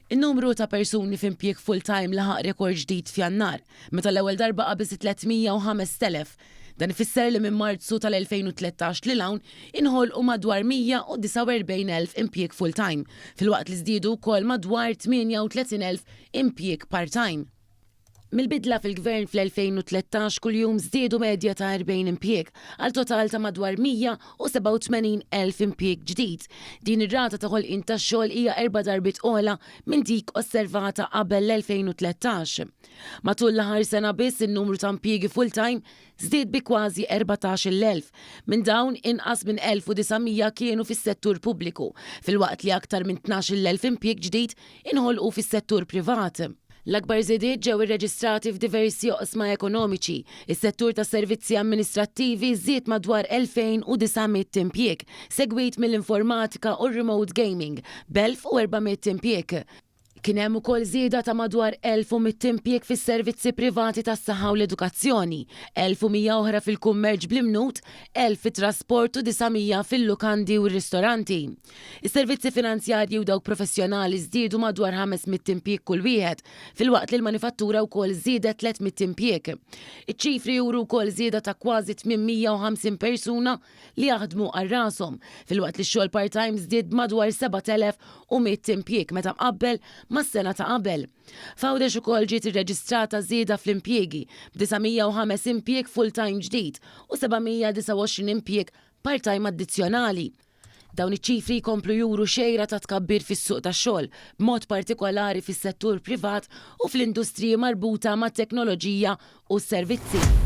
In-numru ta' persuni f'impjieg full-time laħaq rekord ġdid f'Jannar, meta l-ewwel darba qabeż it-305,000. Dan ifisser li minn Marzu tal-2013 lil hawn inħolqu madwar 149,000 impjieg full-time, filwaqt li żdiedu wkoll madwar 38,000 impjieg part-time. Mill-bidla fil-Gvern fl-2013 kuljum żdiedu medja ta' 40 impjieg, għal total ta' madwar 187,000 impjieg ġdid. Din ir-rata ta' ħolqien tax-xogħol hija erba' darbiet ogħla minn dik osservata qabel l-2013. Matul l-aħħar sena biss in-numru ta' impjiegi full-time żdied bi kważi 14,000. Minn dawn, inqas minn 1,900 kienu fis-settur pubbliku, filwaqt li aktar minn 12,000 impjieg ġdid inħolqu fis-settur privat. L-akbar żidiet ġew irreġistrati f'diversi oqsma ekonomiċi. Is-settur tas-servizzi amministrattivi żied madwar 2,900 impjieg, segwit mill-informatika u r-remote gaming, b'1,400 impjieg. Kien hemm ukoll żieda ta' madwar 1,100 impjieg fis-servizzi privati tas-saħħa u l-edukazzjoni, 1,100 oħra fil-kummerċ bl-imnut, 1,000 fit-trasport u 900 fil-lukandi u r-ristoranti. Is-servizzi finanzjarji u dawk professjonali żdiedu madwar 500 impjieg kull wieħed, filwaqt li l-manifattura wkoll żiedet 300 impjieg. Iċ-ċifri juru wkoll żieda ta' kważi 850 persuna li jaħdmu għal rashom, filwaqt li x-xogħol part-time żdied b'madwar 7,100 impjieg meta mqabbel mas-sena ta' qabel. F'Għawdex ukoll ġiet irreġistrata żieda fl-impjiegi, b'905 impjieg full-time ġdid u 729 impjieg part-time addizzjonali. Dawn iċ-ċifri jkomplu juru xejra ta' tkabbir fis-suq tax-xogħol, b'mod partikolari fis-settur privat u fl-industriji marbuta mat-teknoloġija u s-servizzi.